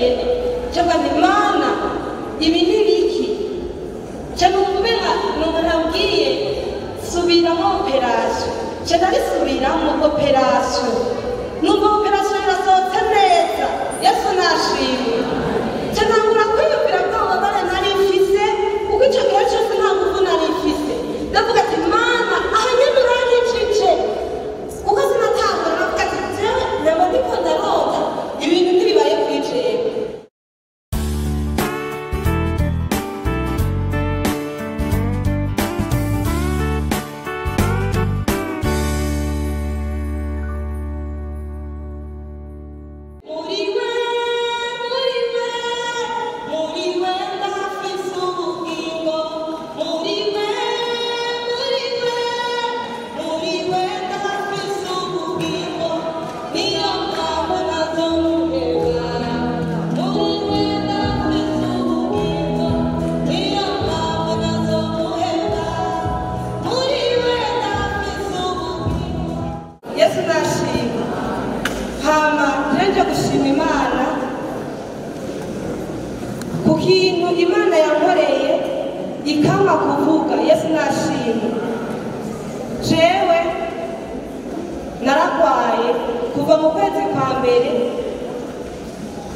jenyene. Cyangwa nti Mana, ibi ni biki? Nca numva numva nabwiye subiramo opération. Nca ndabisubiramo opération, numva opération irasohotse neza. Yesu nashimwe. Nca ntangura kwiyumvira bwa bubabare nari mfise, kuko ico gihe cose nta nguvu nari mfise. Ndavuga ati: "Mana, aha nyene uranyicije," kuko sinatangura. Navuga ati: "Jewe naba ndiko ndarota, ibintu ntibibaye kuri jewe." Muri we, muri we, muri we ndafise ubugingo. Muri we, muri we, muri we ndafise ubugingo. Niyo mpamvu ntazomuheba. Muri we ndafise ubugingo, niyo mpamvu ntazomuheba. Muri we ndafise ubugingo. Yesu nashimwe. Hama nje gushima Imana ku kintu Imana yankoreye ikama kuvuga. Yesu nashimwe. Jewe naragwaye kuva mu kwezi kwa mbere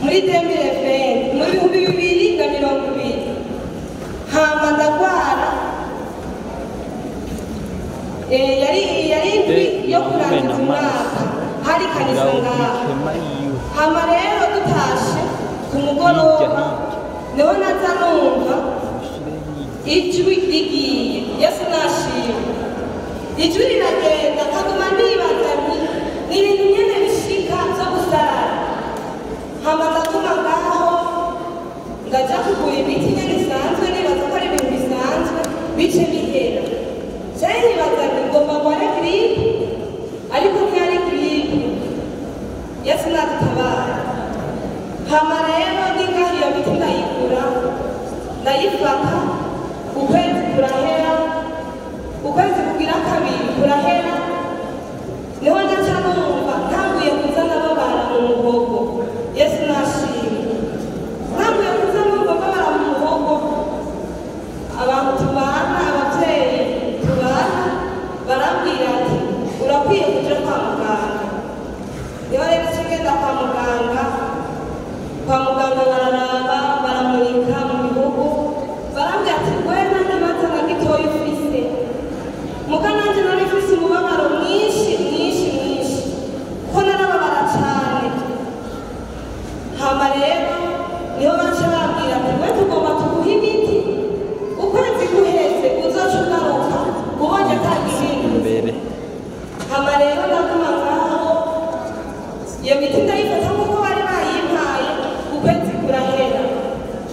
muri 2020, muri 2020. Hama ndagwara, yari indwi yo kurangiza umwaka, hari kanisa ngaha. Hama rero dutashe ku mugoroba, niho naza numva ijwi rigiye. Yesu nashimwe. Ijwi riragenda, nkaguma nibaza nti ni ibintu nyene bishika vyo gusarara. Hama ndaguma ngaho, ndaja kugura imiti nyene isanzwe, nibaza ko ari ibintu bisanzwe bice bihera. Jewe nibaza nti ngomba ngware grippe, ariko ntiyari grippe. Yesu nadutabara. Hama rero ningaho iyo miti ndayigura, ndayifata, ukwezi kurahera, ukwezi kugira kabiri kurahera, niho ndaca numva ntanguye kuza ndababara mu muhogo. Yesu nashimwe. Ntanguye kuza numva mbabara mu muhogo. Abantu tubana, abavyeyi tubana, barambwira ati: "Urakwiye kuja kwa muganga." Niho rero ngenda kwa muganga. Kwa muganga bararaba, baramurika mu bihugu, barambwira ati: "We nta kibazo na gitoya ufise." Muga nanje nari mfise umubabaro mwinshi, mwinshi, mwinshi, kuko narababara cane. Hama rero niho baca bambwira ati: "We tugomba tuguhe imiti, ukwezi guheze uzoca ugaruka ubonye atagihindutse." Imbere. Hama rero ndaguma ngaho, iyo miti ndayifata nk'uko bari bayimpaye, ukwezi kurahera.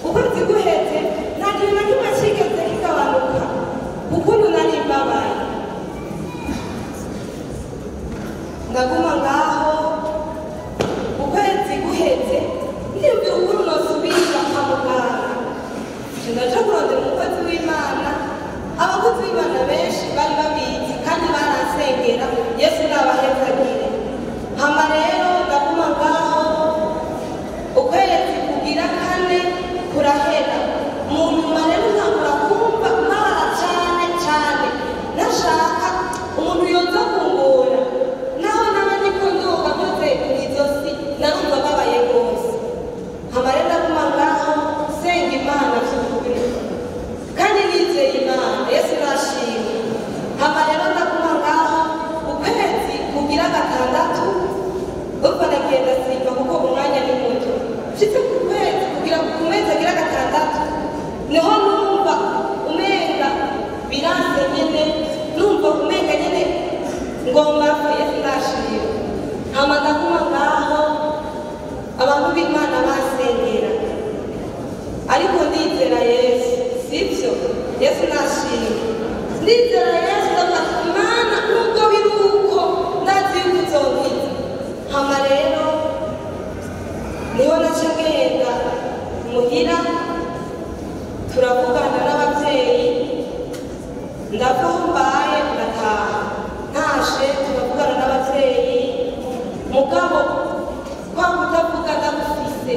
Ukwezi guheze nta kintu na kimwe cigeze kigabanuka ukuntu nari mbabaye. Ndaguma ngaho, ukwezi guheze ndiyumvira ukuntu nosubira kwa muganga. Nje ndaja kurondera umukozi w'Imana. Abakozi b'Imana benshi bari babizi kandi baransengera. Yesu nabahezagire. Hama rero ndaguma ngaho, ukwezi kugira kane kurahera. Mu nyuma rero ntangura kumva mbabara cane cane, nashaka umuntu yoza kungora, naho naba ndiko ndoga nkoze mw'izosi, narumva mbabaye rwose. Hama rero ndaguma ngaho nsenga Imana vy'ukuri kandi nizeye Imana. Yesu nashimwe. Hama rero ndaguma ngaho, ukwezi kugira gatandatu, urumva ndagenda simba kuko umwanya ni muto. Nshitse ku kwezi kugira ku mezi agira gatandatu, niho numva umenga biranse nyene, numva umenga nyene ngomba mfe. Yesu nashimwe. Hama ndaguma ngaho, abantu b'Imana bansengera, ariko ndizera Yesu, sibyo? Yesu nashimwe. Ndizera Yesu, ndavuga ati: "Mana, nubwo biri uko, ndazi yuko uzonkiza." Hama rero niho naca ngenda muhira, turavugana n'ababyeyi, ndava aho mbaye ndataha. Ntashe turavugana n'ababyeyi, mugabo kwa kutavuga ndagufise.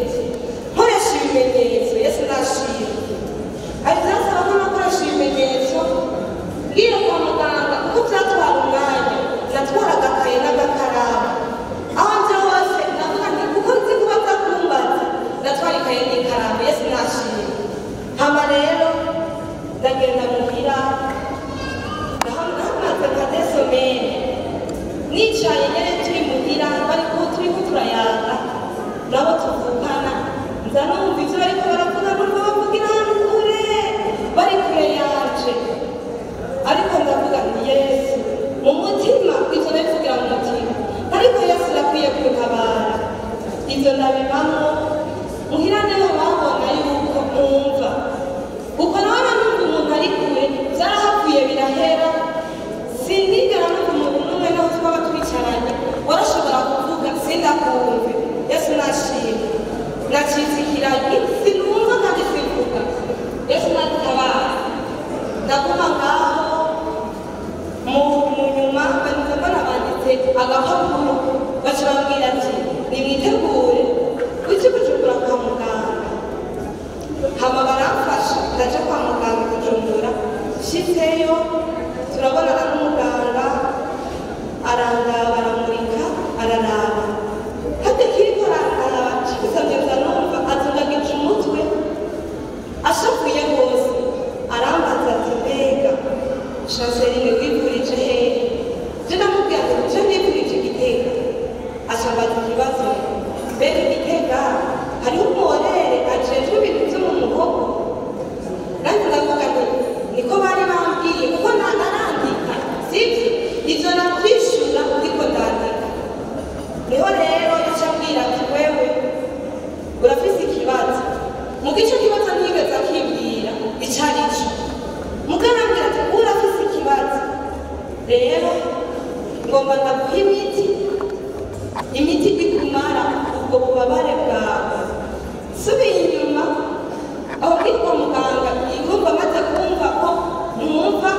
tuvukana nza numva ivyo bariko baravuga, numva bavugira ahantu kure, bari kure yanje, ariko ndavuga nti Yesu mu mutima, ivyo ndabivugira mu mutima, ariko Yesu arakwiye kuntabara. Ivyo ndabibamwo muhira, niho babona yuko mwumva uko nawe numva umuntu ari kure, vyarahavuye birahera. Sindigera numva umuntu n'umwe, naho twaba twicaranye warashobora kuvuga sindakumve. Yesu nashimwe, nacitse ikiragi, sinumva kandi simvuga. Yesu nadutabara. Ndaguma ngaho, mu nyuma banyuze mbona banditse agapapuro, baca bambwira ati nimwitegure uje Bujumbura kwa muganga. Hama baramfasha ndaja kwa muganga Bujumbura. Nshitseyo turabonana n'umuganga, arandaba, aramurika, araraba hade kiriko arandaba, nsabye nza numva azungagije umutwe ashavuye rwose, arambaza ati mbega Chanceline wivurije hehe? Je ndamubwira ati je nivurije Gitega. Acambaza ikibazo, mbega Gitega hariho umu horaire ajejwe ibintu vyo mu muhogo? Nanjye ndavuga nti niko bari bambwiye, kuko narandika, sivyo? Ivyo navyishura ndiko ndandika. Niho rero yaca ambwira ati wewe urafise ikibazo. Muga ico kibazo ntiyigeze akimbwira ico ari co, muga arambwira ati urafise ikibazo, rero ngomba ndaguha imiti, imiti ikumara ubwo bubabare bwawe. Subiye inyuma aho kuri kwa muganga, yumva amaze kumva ko mwumva,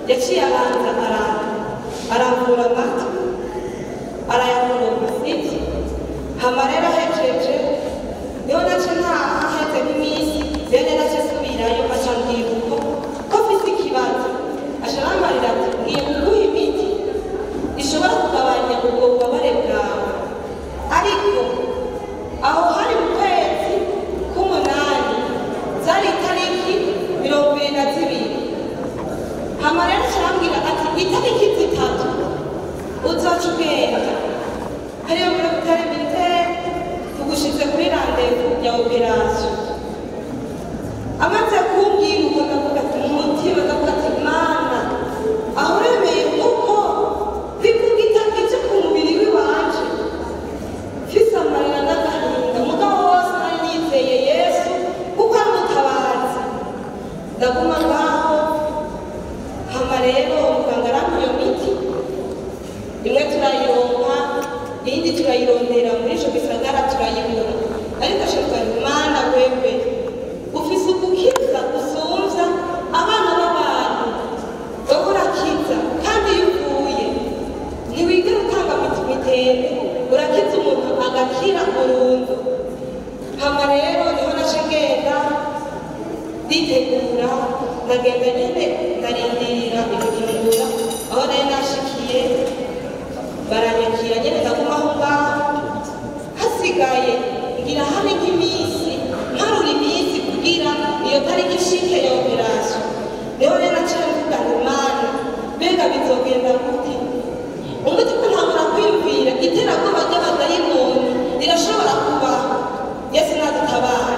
yaciye abanza aramvura amatwi, arayakoropa, sibyo? Hama rero ahejeje niho nace ntaha, haheze nk'iminsi rero nace subirayo, aca mbwira uko ko mfise ikibazo, aca arambarira ati ngiye kuguha imiti ishobora kugabanya ubwo bubabare bwawe. Ariko aho hari mu kwezi k'umunani, zari itariki 22. Hama rero aca arambwira ati itariki 3 uzoca ugenda hariyo muri hôpital militaire, tugushize kuri rendez-vous ya opération. Amaze kumbwira uko, ndavuga ati mu mutima, ndavuga ati Mana, aho uremeye kuko bikugita icyo ku mubiri w'iwanje. Mfise amarira n'agahinda, mugabo wose nari nizeye Yesu kuko ari umutabazi. Ndaguma ngaho. Hama rero muganga arampa iyo miti, imwe turayironka, iyindi turayirondera muri ico gisagara turayibura, ariko shaka Mana, wewe ufise ugukiza gusumvya abana b'abantu, wowe urakiza, kandi iyo uvuye ntiwigera utanga mitende, urakiza umuntu agakira burundu. Hama rero niho naca ngenda nditegura, ndagenda nyene, ndarindira i Bujumbura. Aho nari nashikiye baranyakira nyene, ndaguma aho ngaho. Hasigaye ngira habe nk'iminsi, mparura iminsi kugira iyo tariki ishike ya opération. Niho rero naciye mvuga nti Mana, mbega bizogenda gute? Umutima ntangura kwiyumvira iterabwoba ry'abadayimoni rirashobora kubaho. Yesu nadutabara.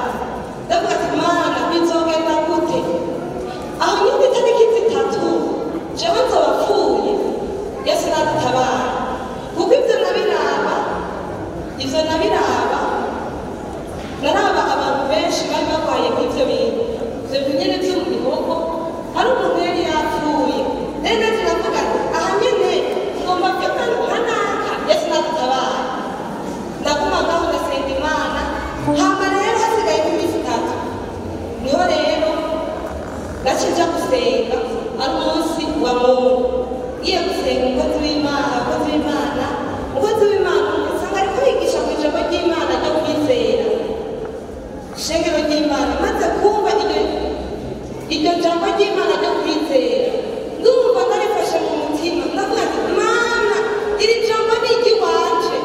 Ndavuga ati Mana, bizogenda gute? Aho nyine itariki 3 jewe nzoba pfuye. Yesu nadutabara, kuko ibyo nabiraba, ivyo nabiraba, naraba abantu benshi bari barwaye nk'ivyo bintu, ivyo bintu nyene vyo mu bihogo. Hari umuntu yari yapfuye, rero natwe navuga nti aha nyene ngomba mfe nka naka. Yesu nadutabara. Ndaguma ngaho ndasenga Imana. Hama rero hasigaye nk'iminsi 3, niho rero naciye nja gusenga, ari umunsi wa Mungu. Ngiye gusenga, umukozi w'Imana usanga ariko yigisha ku ijambo ry'Imana ryo kwizera, ishengero ry'Imana. Maze kumva iryo jambo ry'Imana ryo kwizera, ndumva ndarifashe mu mutima, ndavuga ati Mana, iri jambo ni iry'iwanje,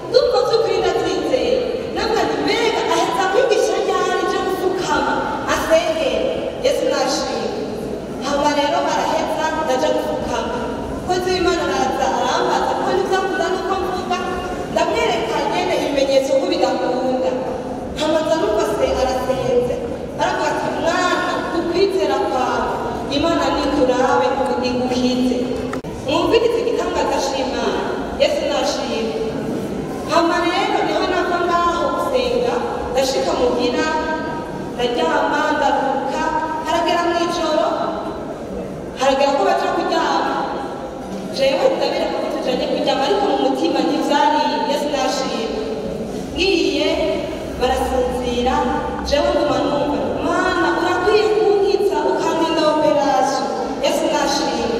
ndumva by'ukuri ndaryizeye. Ndavuga ati mbega Yesu nashimwe. Hama rero niho nava ngaho gusenga, ndashika muhira, ndaryama, ndaruhuka. Haragera mw'ijoro, haragera ko baja kuryama, jewe ndabereka ko tujanye kuryama, ariko mu mutima ntivyari. Yesu nashimwe. Ngiye barasinzira, jewe nguma numva: Mana, urakwiye kunkiza, ukandinda opération. Yesu nashimwe.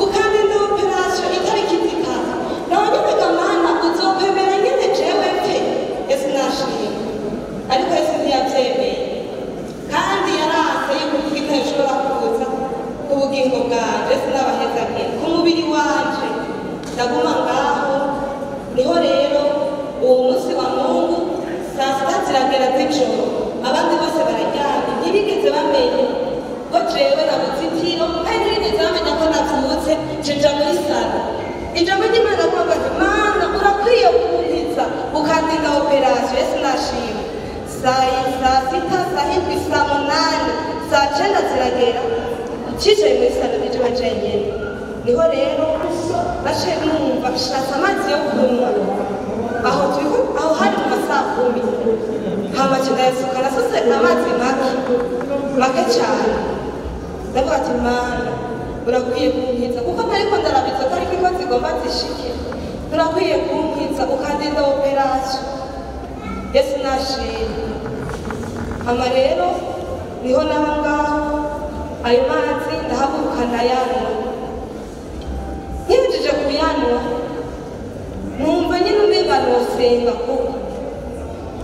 Ukandinda opération itariki zitatu, nawe nyene, Mana, uzokwemera nyene jewe pe? Yesu nashimwe. Ariko Yesu ntiyavyemeye, kandi yaranse yuko igitabo gishobora kuza ku bugingo bwanje. Yesu n'abahezagiye ku mubiri wanje. Ndaguma ngaho. Niho rero uwo munsi wa Mungu, saa 6 ziragera z'ijoro, abandi bose bararyamye, ntibigeze bamenya ko jewe nabuze itiro, kandi ntibigeze bamenya ko navyutse nja muri salon. Ijambo ry'Imana kuvuga ati: Mana, urakwiye kunkiza, ukandinda opération. Yesu nashimwe. Saa 6, saa 7, saa 8, saa 9 ziragera, cicaye muri salon nije jenyene. Niho rero naciye numva nshatse amazi yo kunywa. Aho turiko, aho hari mu masaa 10. Hama nca ndayasuka, nasuse amazi make make cane. Ndavuga ati: Mana, urakwiye kunkiza, kuko ntariko ndaraba izo tariki ko zigomba zishike. Urakwiye kunkiza, ukandinda opération. Yesu nashimwe. Hama rero niho naba ngaho, ayo mazi ndahaguruka ndayanywa. Nkihejeje kuyanywa, numva nyine umenga nosenga, kuko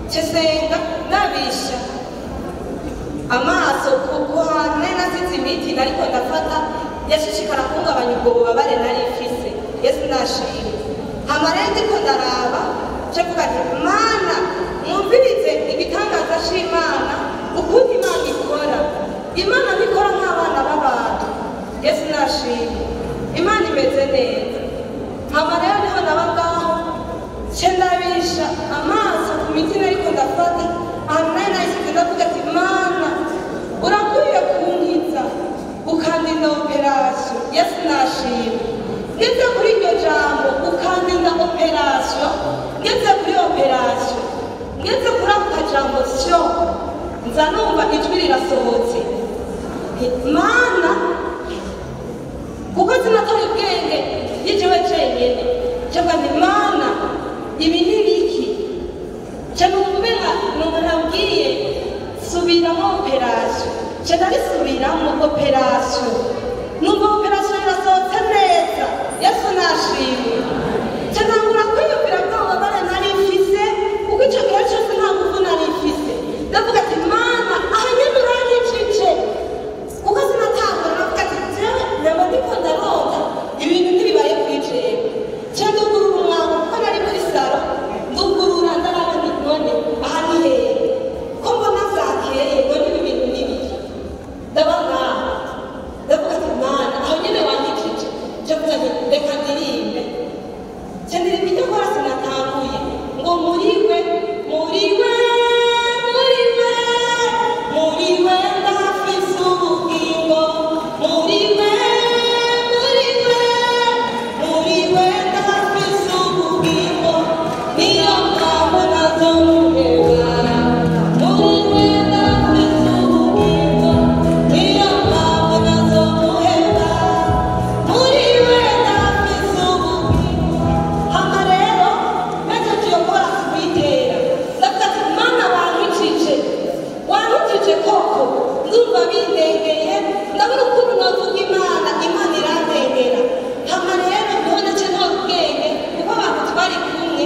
nsenga nabisha amaso ku hantu nari nasize imiti nariko ndafata, yashishikara kungabanya ubwo bubabare nari mfise. Yesu nashimwe. Hama rero ndiko ndaraba, nca mvuga nti: Mana, mwumvirize igitangaza c'Imana, ukuntu Imana ikora. Imana ntikora nk'abana b'abantu. Yesu nashimwe. Imana imeze neza. Hama rero niho naba ngaho, nce ndabisha amaso ku miti nariko ndafata, ahantu nari nayisize. Ndavuga ati: Mana, urakwiye kunkiza, ukandinda opération. Yesu nashimwe. Ngeze kuri iryo jambo "ukandinda opération", ngeze kuri opération, ngeze kuri ako kajambo syo, nza numva ijwi rirasohotse. Mana, kuko sinatoye ubwenge yijewe jenyene, ncavuga nti: Mana, ibi ni biki? Nca numva umenga numva nabwiye: "Subiramo opération." Nca ndarisubiramo opération, numva opération irasohotse neza. Yesu nashimwe. Nca ntangura kwiyumvira bwa bubabare nari mfise, kuko ico gihe cose nta nguvu nari mfise. Ndavuga ati: Mana, aha nyene uranyicije, kuko sinatangura. Navuga ati: Jewe naba ndiko ndarota, ibintu ntibibaye kuri jewe. Nca ndugurura umwango, kuko nari muri salon. Ndugurura, ndaraba nti: None aha ni hehe, ko mbona bwakeye? None ibi bintu ni biki? Ndaba ngaho, ndavuga ati: Mana, aho nyene wanyicije. Nca mvuga nti: Reka ndirimbe. Nca ndirimba iryo korasi natanguye ngo: "Muri we, muri we, muri we, muri we ndafise ubugingo, muri we, muri we, muri we ndafise ubugingo, niyo mpamvu ntazomuheba. Muri we ndafise ubugingo, niyo mpamvu ntazomuheba, muri we ndafise ubugingo." Hama rero mpejeje iyo korasi kuyitera, ndavuga ati: Mana, wankijije, wankijije koko. Ndumva bindengeye, ndabona ukuntu navuga Imana, Imana irandengera. Hama rero niho nace ntora ubwenge, kuko abantu twari kumwe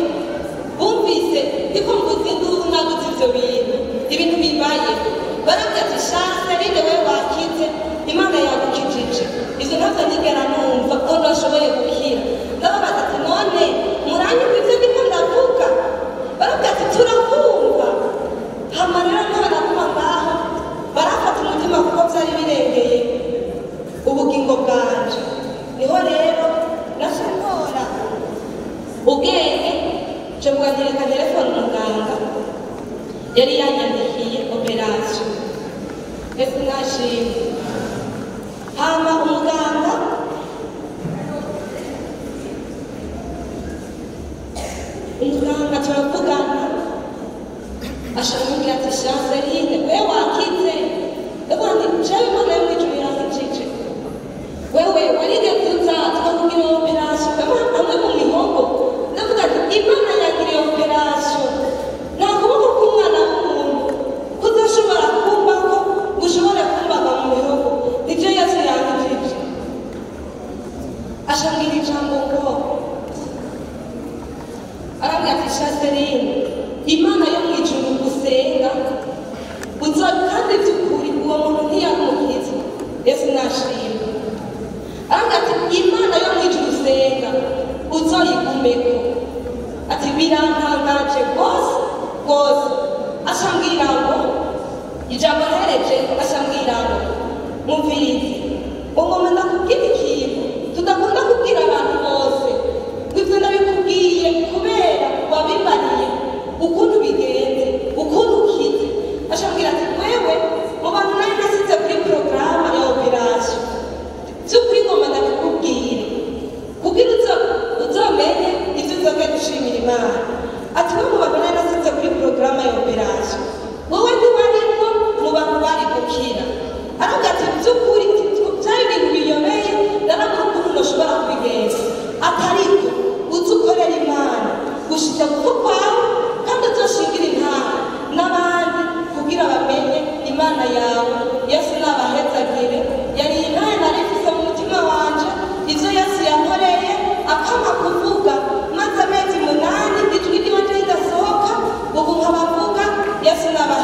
bumvise ndiko mvuza induru, naguze ivyo bintu, ibintu bibaye. Baravuga ati: Chanceline, wewe wakize, Imana yagukijije. Ivyo ntavyo nigera numva ko nashoboye gukira. Ndababaza ati: None muranyumva ivyo ndiko ndavuga? Baravuga ati: Turakumva. Hama rero niho naguma ngaho, barafata umutima, kuko vyari birengeye ubugingo bwanje. Niho rero naca ntora ubwenge, nca mvuga nti: Reka telefone umuganga yari yanyandikiye opération. Ese nashimwe. Hama umuganga Ashaka kumbwira ati Chanceline we wakize, ndavuga nti jewe Imana yo mw'ijuru yankijije, wewe warigeze uza tukakugira operation hamwe mu mihogo, ndavuga nti Imana yagiriye operation, nta kuboko k'umwana w'umuntu kuzoshobora kumbako ngo ushobore kumbaga mu mihogo, nivyo Yesu yankijije. Ashambwira ijambo ngo arambwira ati Chanceline Imana yo mw'ijuru gusenga uzo, kandi by'ukuri uwo muntu ntiyari umukristo, Yesu nashimwe. Arambwira ati Imana yo mw'ijuru usenga uzoyigumeko, ati birantangaje rwose rwose. Ashambwira ngo ijambo ahereje, ashambwira ngo mumvirize ungoma ndakubwira ikintu tudakunda kubwira abantu bose, ngo ivyo ndabikubwiye kubera wabimbariye ukuntu bigenze ukuntu ukize. Ashambwira ati wewe mu bantu nari nasize kuri porogaramu ya operation, by'ukuri ngomba ndabikubwire kugira uzomenye ivyo uzogenda ushimira Imana. Ati we mu bantu nari nasize kuri porogaramu ya operation, wowe ntiwarimwo mu bantu bari gukira. Aravuga ati by'ukuri byari ibintu biyobeye, narabura ukuntu ntushobora kubigenza, atariko uzi ukorera Imana gushitsa gupfa kwawe, kandi uzoshingira intara n'abandi kugira bamenye Imana yawe. Yesu nabahezagire. Yari intare nari mfise mu mutima wanje, ivyo Yesu yankoreye akampa kuvuga, maze amezi 8 ijwi ry'iwanje ridasohoka, ubu nkabavuga. Yesu nabahezagire.